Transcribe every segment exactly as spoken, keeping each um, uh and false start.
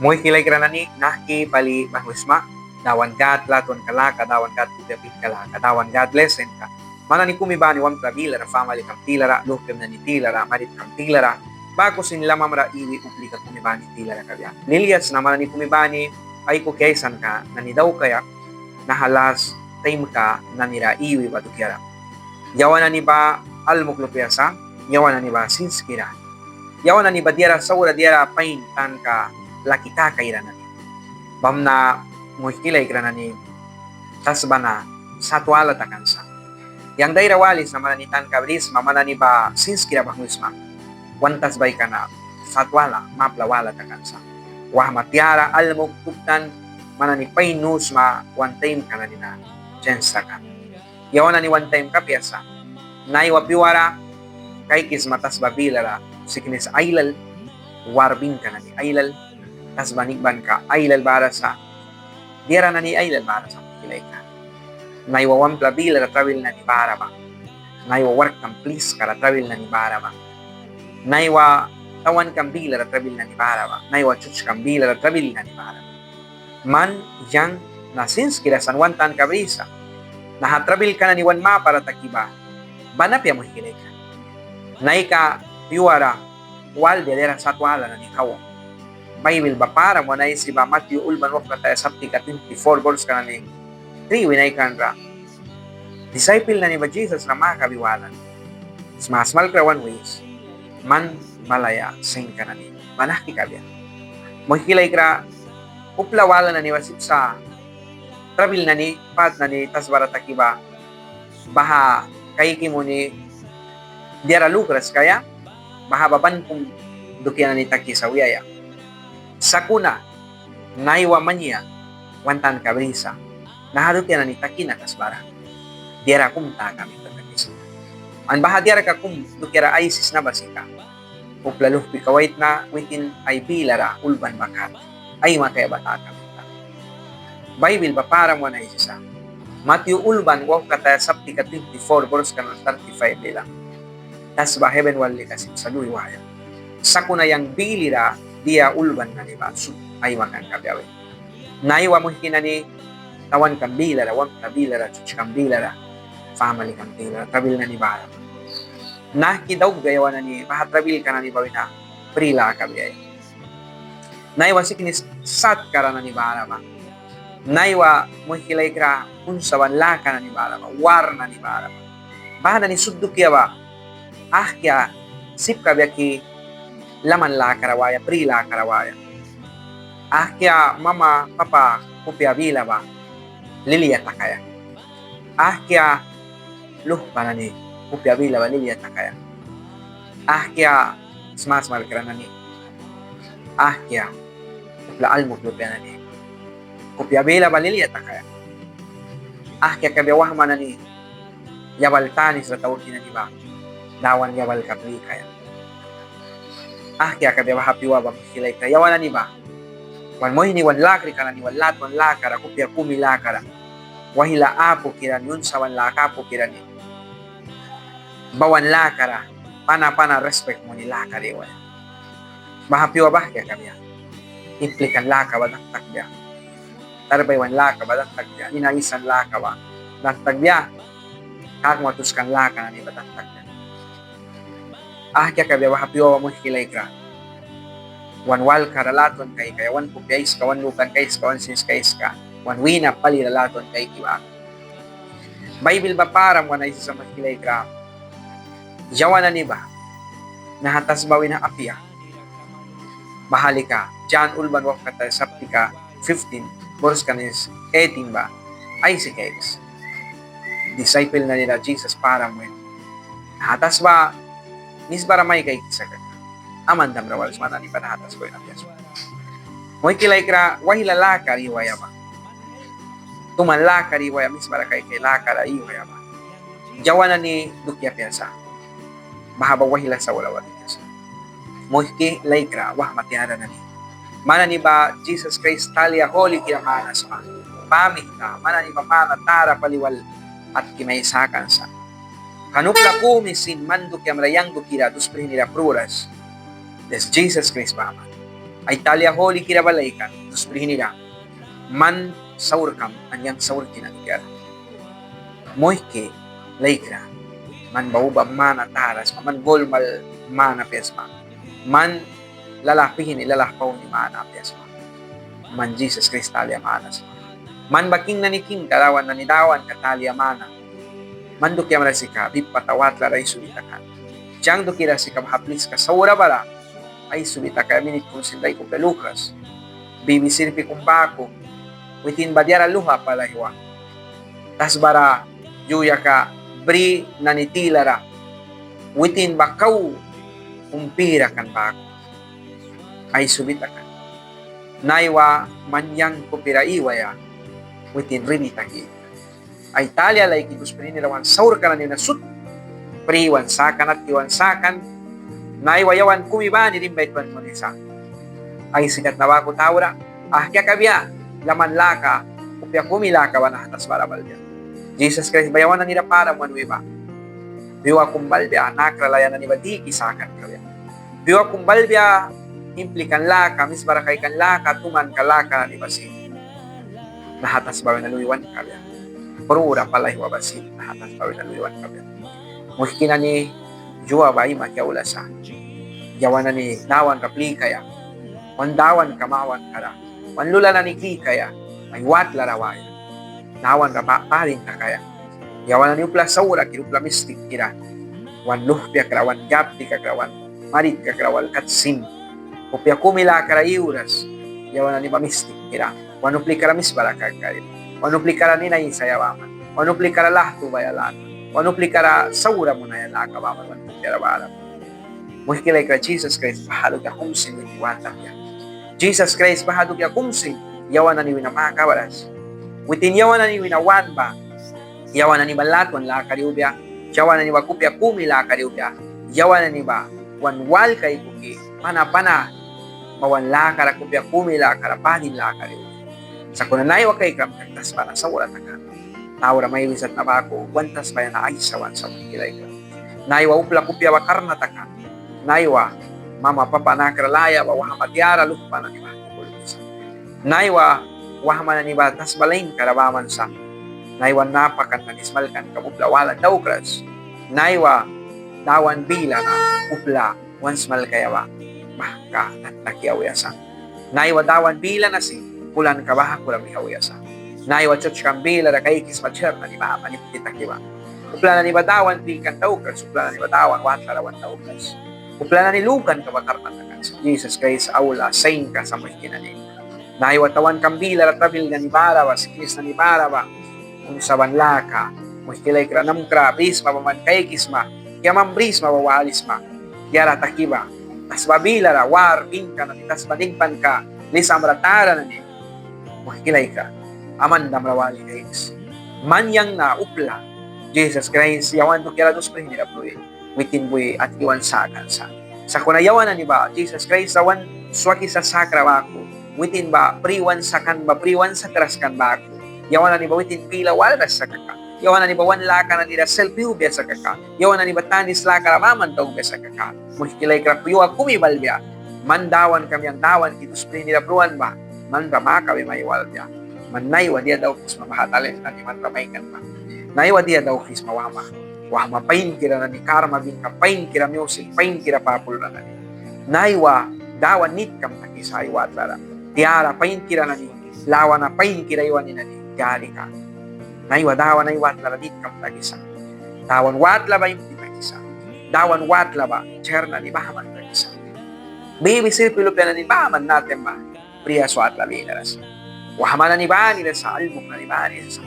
Muihki laikra nani, nahki pali banghwisma. Dawan Gâd latwanka laka, Dawan Gâd kupia pihnka laka, Dawan Gâd lesenka man nani kumi bani wamtla bilara, famalikam tilara, luhpia nani tilara, maritkam tilara, baku sin lamamra iwi uplika kumi bani tilara kabia. Lilia sna man nani kumi bani aikuki aisanka nani daukaia naha las taimka nanira iwi ba dukiara. Yawan nani ba almuk lupia sa, yawan nani ba sinskira, yawan nani ba diara saura, diara pain tanka laki kakaira nani. Bamna muihki laikra nani, tasba na sat wala takan sa. Yang dara walisna man nani tanka brisma, man nani ba sinskira banghwisma, wan tasbaika na sat wala, mapla wala takan sa. Wahma tiara, almuk, tuktan, man nani pain nu sma, wan taimka nani na chens takan. Yawan nani wan taimka apia sa. Naiwa pyuara kaikisma tasba bilara siknis ailal, war binka nani ailal, tasba nikbanka ailal bara sa, diara nani ailal bara sa, muihki laikra. Naiwa wamtla bilara trabil nani bara ba, naiwa warkkam pliskara trabil nani bara ba, naiwa tawankam bilara trabil nani bara ba, naiwa chuchkam bilara trabil nani bara ba. Man yang na sinskira sa, wan tanka brisa. Naha trabilka nani wan mapara taki ba ban apia, muihki laikra. Naika pyuara wal dia diara sat wala nani kau. Baibil ba param wan aisi ba Matyu ulban wauhkataya saptika twenty-four, borska nani tri wina aikanra. Disaipel nani ba Jisas ra makabi walan: Smasmalkra, wan wis, man balaia sainka nani ba nahki kabia? Muihki laikra, upla wala nani ba sip sa trabil nani, pât nani tasbara taki ba, baha kaiki muni diara lukras kaia, baha ba ban kum dukia nani takisa wiaia. Sakuna naiwa man yang wan tanka brisa, naha dukia nani taki na tasbara diara kum taka mita takisa. An baha diarka kum dukiara aisisna ba sika upla luhpika waitna witin ai bilara ulban ba kat aimakaia ba taka mita. Baibil ba param wan aisisa. Matyu ulban wauhkataya saptika twenty-four, borska nani thirty-five bilam: Tasba heben wal lika sip sa lui waia. Sakuna yang bilira dia ulban nani ba sut aimakan kabia win. Naiwa muihki nani, tawankam bilara, wamtla bilara, chuchkam bilara, famalikam bilara trabil nani bara. Nahki daukbia yawan nani baha trabilka nani ba wina pri laka briaia. Naiwa siknis satka ra nani bara ba. Naiwa muihki laikra unsaban laka nani bara ba, war nani bara ba. Baha nani sut dukia ba ahkia sip kabia ki laman lakara waia, pri lakara waia. Ahkia mama papa kupia bila ba lilia takaia. Ahkia luhpa nani kupia bila ba lilia takaia. Ahkia smasmalkra nani, ahkia upla almuk lupia nani kupia bila ba lilia takaia. Ahkia kabia wahma nani yabal tanis ra tauki nani ba Dawan yabalka plikaia. Ahkia kabia baha pyua ba, muihki laikra, yawan nani ba wan muihni, wan lakrika nani wal latwan lakara, kupia kumi lakara, waihla apukira ni, unsaban laka apukira ni, bawan lakara, pana pana rispik muni lakara iwaia. Baha pyua ba ahkia kabia. Implikan laka ba danh takbia. Tarbaiwan laka ba danh takbia. Nina aisan laka ba danh takbia. Kakma tuskan laka nani ba danh takbia. Ahkia kabia baha pyua ba, muihki laikra. Wan walkara latwan kaikaia, wan kupia aiska, wan lukanka aiska, wan sinska aiska, wan wîna palira latwan kaiki ba. Baibil ba param wan aisisa, muihki laikra. Yawan nani ba naha tasba wina apia. Baha lika Jan ulban wauhkataya saptika fifteen, borska nani eighteen ba aisi kaiks. Disaipel nani ra Jisas param win: Naha tasba misbara mai kaikisa kaka, amandam ra walisma nani ba naha tasba wina apia sma. Muihki laikra, waihla lakara iwaia ba, tuman lakara iwaia, misbara kaikaia lakara iwaia ba yawan nani dukia apia sa. Baha ba waihla saura ba dukia sa. Muihki laikra, wahma tiara nani, man nani ba Jisas Kraist talia hulikira mana sma. Ba mita man nani ba mana tara pali wal atki mai sakan sa. Kan upla kumi sin man dukiamra, yang dukira dus prihnira pruras. Des Jisas Kraist baman. Ai talia hulikira ba laikan dus prihnira man saurkam an yang saurki nani kiara. Muihki laikra, man ba uba mana tara sma, man gulmal mana apia sma, man lalah pihni lalah pauni mana apia sma. Man Jisas Kraist talia mana sma. Man ba king nani kingka, dawan nani dawanka talia mana. Man dukiamra sika bip pata watlara aisubi takan. Yang dukira sika baha pliska saura bara aisubi takaia minit kum sin daik upla lukras. Bibi sirpi kum baku, witin ba diara luha pali aihwa. Tasbara yuyaka bri nani tilara witin ba kau umpira kan baku. Aisubi takan. Naiwa man yang kupira iwaia witin ridi taki. Ai talia laiki dus prihnira wan saurka nani wina sut pri wan sakan, atki wan sakan. Naiwa yawan kumi bani dimbia aitwan munisa. Aisi kat na baku taura, ahkia kabia laman laka, kupia kumi laka ba naha tasbara balbia. Jisas Kraist ba yawan nanira param wan wi ba, pyua kum balbia nakra laya nani ba diki sakan kabia. Pyua kum balbia implikan laka, misbara kaikan laka, tumanka laka nani ba sin naha tasba wina lui wan kabia. Prura pali aihwa ba sin naha tasba wina lui wan kabia. Muihki nani, yua ba aimaki aula sa. Yawan nani Dawanra plikaia, wan Dawanka mawankara wan lula nani kikaia, ai watlara waia, Dawanra ba padin takaia. Yawan nani upla saurakira, upla mistikkira, wan luhpia kra, wan yaptika kra, wan maritka kra wal kat sin kupia kumi lakara iwras. Yawan nani ba mistikkira, wan uplikara misbara kakaia, wan uplikara nina aisaia baman, wan uplikara lahtubaia laka, wan uplikara saura munaia laka baman wan kupiara bara. Muihki laikra, Jisas Kraist baha dukia kum sin witin want apia. Jisas Kraist baha dukia kum sin yawan nani wina makabras. Witin yawan nani wina want ba, yawan nani ba latwan lakara iwbia, yawan nani ba kupia kumi lakara iwbia, yawan nani ba wan wal kaikuki pana pana ba wan lakara kupia kumi lakara padin lakara iwbia. Sakuna naiwa kaikram kan tasba na saura takan. Taura mai wisatna baku, wan tasbaia na aisawan sa, muihki laikra. Naiwa upla kupia ba karna takan. Naiwa mama papa nakra laya ba wahma tiara luhpa nani ba kulkisa. Naiwa wahma nani ba tasba lainkara baman sa. Naiwa napakan nani smalkanka ba upla wala daukras. Naiwa Dawan bila na upla wan smalkaia ba mahka tatnaki auya sa. Naiwa Dawan bila na sin kulanka baha kura bri auya sa. Naiwa sertskam bilara kaikisma ser nani baman ipti taki ba. Upla nani ba Dawan plikan daukras, upla nani ba Dawan watlara wan daukras. Upla nani lukanka ba karna takan sa. Jisas Kraist aula sainka sa, muihki nani. Naiwa tawankam bilara trabil nani bara ba, siknis nani bara ba, unsaban laka, muihki laikra, namkra brisma ba man kaikisma, kiamam brisma ba walisma. Diara taki ba, tasba bilara war binka nani, tasba nikbanka lisamra tara nani, muihki laikra, amandamra wali kaiks. Man yang na upla Jisas Kraist yawan dukiara dus prihnira plui witin bui atki wan sakan sa. Sakuna yawan nani ba Jisas Kraist ra wan swakisa sakra baku, witin ba pri wan sakan ba, pri wan sakras kan baku, yawan nani ba witin bila walras sa kaka, yawan nani ba wan laka nanira selp iwbia sa kaka, yawan nani ba tanis lakara baman daukbia sa kaka, muihki laikra, pyua kumi balbia. Man Dawankam yang Dawanki dus prihnira pruan ba, manra makabi mai walbia. Man naiwa dia daukisma baha talent nani manra maikan ba? Naiwa dia daukisma wahma? Wahma painkira nani, karma binka painkira, music painkira, papul ra nani. Naiwa Dawan nitkam takisa ai watlara. Tiara painkira nani, lawana painkira aiwani nani, yarika. Naiwa Dawan ai watlara nitkam takisa. Dawan watla ba impti takisa. Dawan watla ba ser nani baman takisa. Bibi sirpi lupia nani baman natem ba, prias watla bilara sa. Wahma nani banira sa, almuk nani banira sa.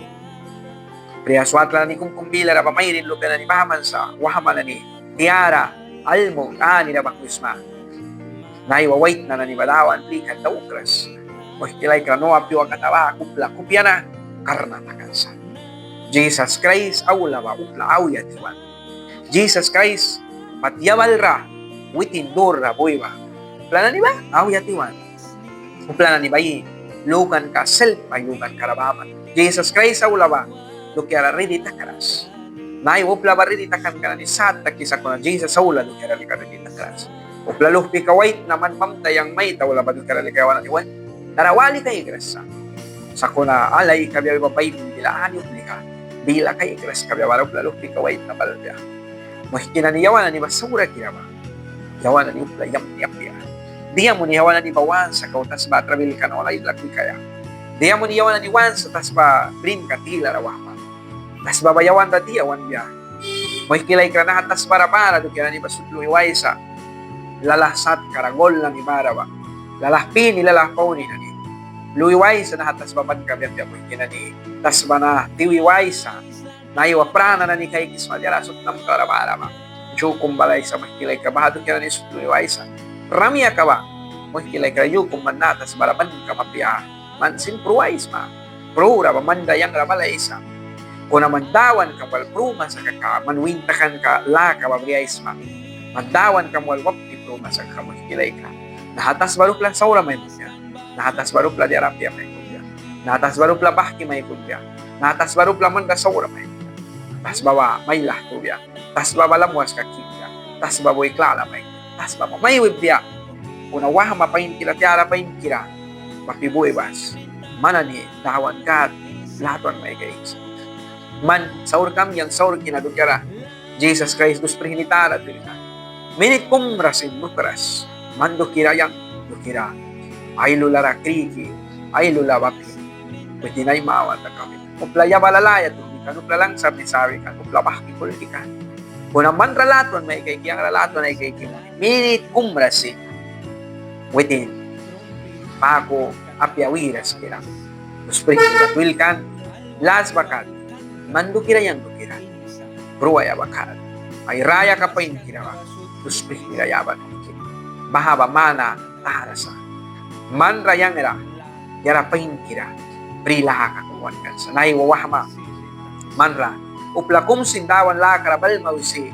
Prias watla nani kum kum bilara ba mairin lupia nani baman sa, wahma nani, tiara, almuk anira baku sma. Naiwa waitna nani ba Dawan plikan daukras. Muihki laikra, Noa pyua kata ba upla kupia na karna takan sa. Jisas Kraist aula ba upla auya tiwan. Jisas Kraist pat yabalra witin durra bui ba, upla nani ba auya tiwan. Upla nani ba ai lukanka selp ai lukankara baman. Jisas Kraist aula ba dukiara ridi takras. Naiwa upla ba ridi takanka nani sat takisa, kuna Jisas aula dukiara lika ridi takras. Upla luhpika waitna man mamta yang maita aula ba dukiara lika yawan nani wan nara wali kaikras sa. Sakuna alai kabia ba Baibil bila ani uplika bila kaikras kabia bara upla luhpika waitna balbia. Muihki nani, yawan nani ba saurakira ba yawan nani upla yamni apia. Dia muni yawan nani ba want sa kau tasba trabilka na wal ailal kaikaia? Dia muni yawan nani want sa tasba brinka tilara wahma? Tasba ba yawan ra dia wanbia? Muihki laikra, naha tasbara bara dukia nani ba sut lui waisa. Lalah satka ra gol nani bara ba, lalah pini, lalah pauni nani. Lui waisa naha tasba ban kabia apia, muihki nani. Tasba na tiwi waisa. Naiwa prana nani kaikisma diara sut namkara bara ba. Yu kum balaisa, muihki laikra, baha dukia nani sut lui waisa. Rayakam ba, muihki laikra, yu kum man naha tasbara ban kama apia. Man sin pruaisma. Prura ba man ra yang ra balaisa. Kuna man Dawankam wal pruma sa kaka man win takanka laka ba briaisma. Man Dawankam wal wapki pruma sa kaka, muihki laikra, naha tasbara upla saura mai munbia. Naha tasbara upla diara apia mai munbia. Naha tasbara upla bahki mai munbia. Naha tasbara upla man ra saura mai munbia. Tasba ba mai lahtubia. Tasba ba lamwaska kibia. Tasba ba wi klala mai. Tasba ba mai wibia. Kuna wahma painkira, tiara painkira, bapi bui bas. Man nani Dawan Gâd latwan mai kaiks. Man saurkam, yang saurki na dukiara Jisas Kraist dus prihni tara twilkan. Minit kum ra sin bukras. Man dukiara, yang dukiara, ai lula ra kriki, ai lula bapi. Witin ai mawan ra kau. Upla yabal laya tuhbi kan, upla langsam ni sawi kan, upla bahki kulki kan. Kuna man ra latwan mai kaiki, yang ra latwan ai kaiki, minit kum ra sin witin baku apia wiras kira. Dus prihni ba twilkan, las ba kat, man dukiara, yang dukiara, pruaia ba kat. Ai rayaka painkira ba dus prihni ra yaban kira. Baha ba mana tara sa. Man ra, yang ra, diara painkira pri laka kum wan kan sa. Naiwa wahma man ra upla kum sin Dawan lakara balma wisi.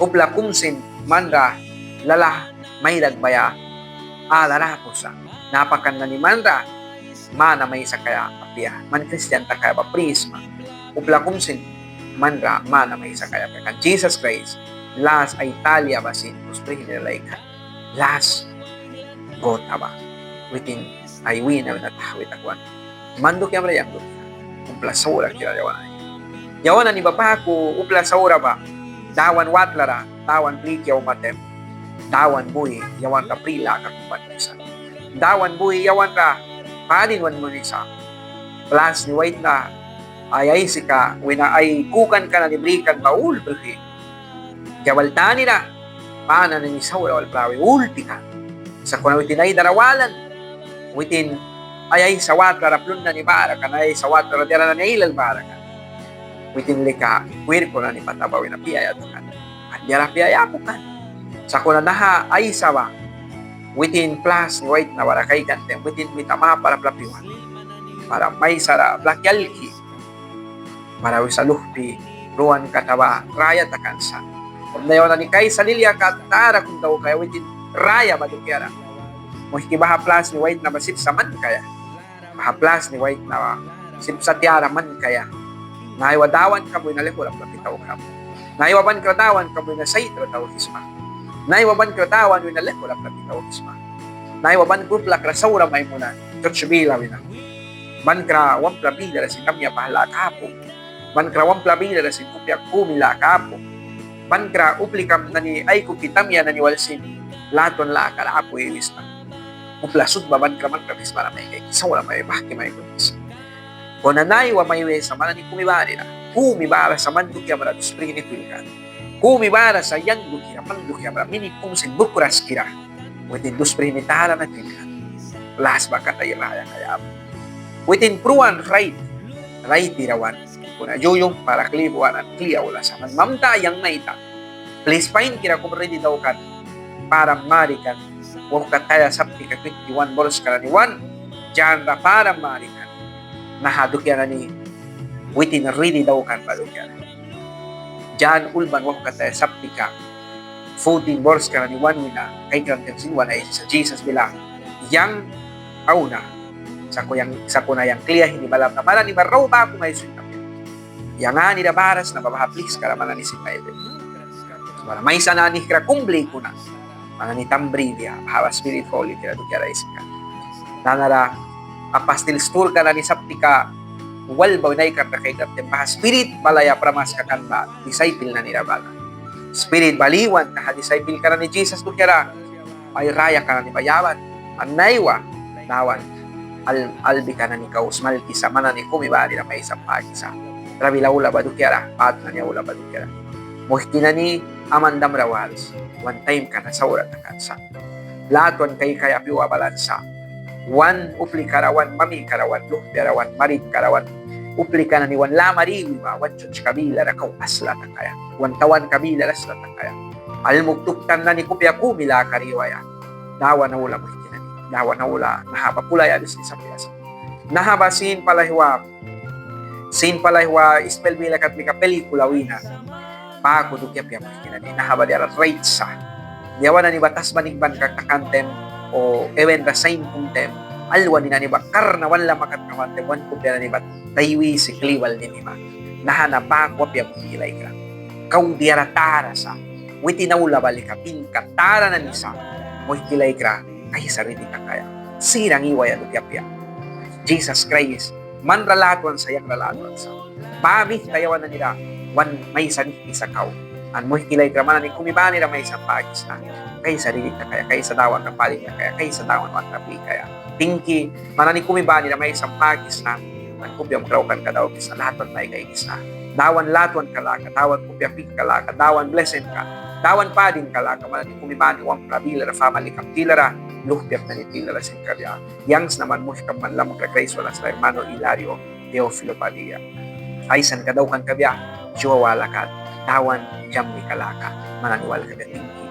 Upla kum sin man ra lalah mai dakbaia alar apu sa. Napakan nani man ra mana mai sakaia apia. Man kristian takaia ba pri sma. Upla kum sin man ra mana mai sakaia apia. Kan Jisas Kraist las ai talia ba sin dus prihni ra laikan. Las gota ba witin ai wina wina tahwi takwan. Man dukiamra, yang dukiamra, upla saurakira yawan nani. Yawan nani ba baku upla saura ba Dawan watlara, Dawan pliki auma taim, Dawan bui yawan ra pri laka kum wan wisa. Dawan bui yawan ra padin wan munisa. Plasni waitna ai aisika wina ai kukanka nani brikan ba ul brihwi. Yabal tanira pana nani saura wal prawi ultika. Sakuna witin ai dara walan, witin ai aisa watlara plun nani bara kan, ai aisa watlara diara nani ailal bara kan. Witin lika kwirku nani pata ba wina piaia takan. Kan diara piaia apu kan. Sakuna naha aisa ba witin plasni waitna bara kaikan taim witin mita mapara plapi wan. Bara maisara plaki alki. Bara wisa luhpi pruan kata ba raya takan sa. Kum na yawan nani kaisa lilia kat tara kum daukaia witin raya ba dukiara. Muihki, baha plasni waitna ba sip sa man kaia. Baha plasni waitna ba sip sa tiara man kaia. Naiwa Dawankam wina laihura plapi taukram. Naiwa bankra Dawankam wina saitra taukisma. Naiwa bankra Dawan wina laihura plapi taukisma. Naiwa bankra uplakra saura mai munan, church bila wina. Bankra wamtla bilara sin tamya paha laka apu. Bankra wamtla bilara sin kupia kumi laka apu. Bankra uplikam nani aikuki tamya nani wal sin latwan lakara apu iwisna. Upla sut ba bankra man ra mismara mai kaiki saura mai bahki mai kunis. Kuna naiwa mai wisa man nani kumi barira. Kumi bara sa man dukiamra dus prihni twilkan. Kumi bara sa yang dukiara, man dukiamra minit kum sin bukras kira. Witin dus prihni tara na twilkan. Las ba kat ai raya kaia apu. Witin pruan rait, raitira wan. Kuna yu yumhpara kli buan an kli aula sa man mamta yang maita. Plis painkira kum ridi daukan. Param marikan. Wauhkataya saptika twenty one, borska nani wan. Jan ra param marikan. Naha dukia nani witin ridi daukan ba dukia nani. Jan ulban wauhkataya saptika fourteen, borska nani wan wina kaikram taim sin wan aisisa Jisas bila, yang auna, saku yang, sakuna yang kli aihni balamna man nani ba rau baku mai swin apia. Yang anira bara sna ba baha pliskara man nani sin mai apia. Bara maisa nanihkra kum blikuna. Man nani taim bribia, baha ba Spirit Hulikira dukiara aisi kan. Nanara apastil sturka nani saptika wal ba wina aikanra kaikram taim baha Spirit balaia pramaska kan ba disaipil nanira balan. Spirit bal iwan naha disaipilka nani Jisas dukiara ai rayaka nani ba yaban. An naiwa Dawan al-, albika nani kau smalkisa, man nani kumi banira maisanpakisa. Trabil aula ba dukiara, pat nani aula ba dukiara. Muihki nani, aman damra wals, wan taimka na saura takan sa. Latwan kaikaia pyua balan sa. Wan uplikara, wan mamikara, wan luhpiara, wan maritkara, wan uplika nani wan lamara iwi ba, wan chuchka bilara kau asla takaia. Wan tawanka bilara asla takaia. Almuk tuktan nani kupia kumi lakara iwaia. Dawan aula, muihki nani. Dawan aula naha ba pulaia bisnis apia sa. Naha ba sin pali aihwa, sin pali aihwa ispel bila kat lika película wina baku dukia apia, muihki nani. Naha ba diara rait sa. Yawan nani ba tasba nikbanka takan taim o heven ra sain kum taim, alwani nani ba karna wan lama kat kaman taim, wan kupia nani ba daiwisi kli bal nini ba. Naha na baku apia, muihki laikra. Kau diara tara sa. Witin aula ba lika binka tara nani sa. Muihki laikra, kaisa ridi takaia. Sirang iwaia dukia apia. Jisas Kraist man ra latwan sa, yang ra latwan sa. Ba mihta yawan nanira wan maisanihkisa kau. An muihki laikra, man nani kumi banira maisanpakisna, kaisa ridi takaia, kaisa Dawan ra pali takaia, kaisa Dawan wal ra plikaia. Tingki, man nani kumi banira maisanpakisna, an kupiam kraukanka daukisna, latwan mai kaikisna. Dawan latwanka laka, Dawan kupia pihnka laka, Dawan blesinka, Dawan padinka laka man nani kumi bani wamra bilara, famalikam tilara, luhpiam nani tilara sin kabia. Yang sna man muihkam man lamakra Kraist wal asla, hermano Hilario Teófilo Padilla. Aisanka daukan kabia, yua wala kat Dawan yamnika laka man nani wal kabia. Tingki.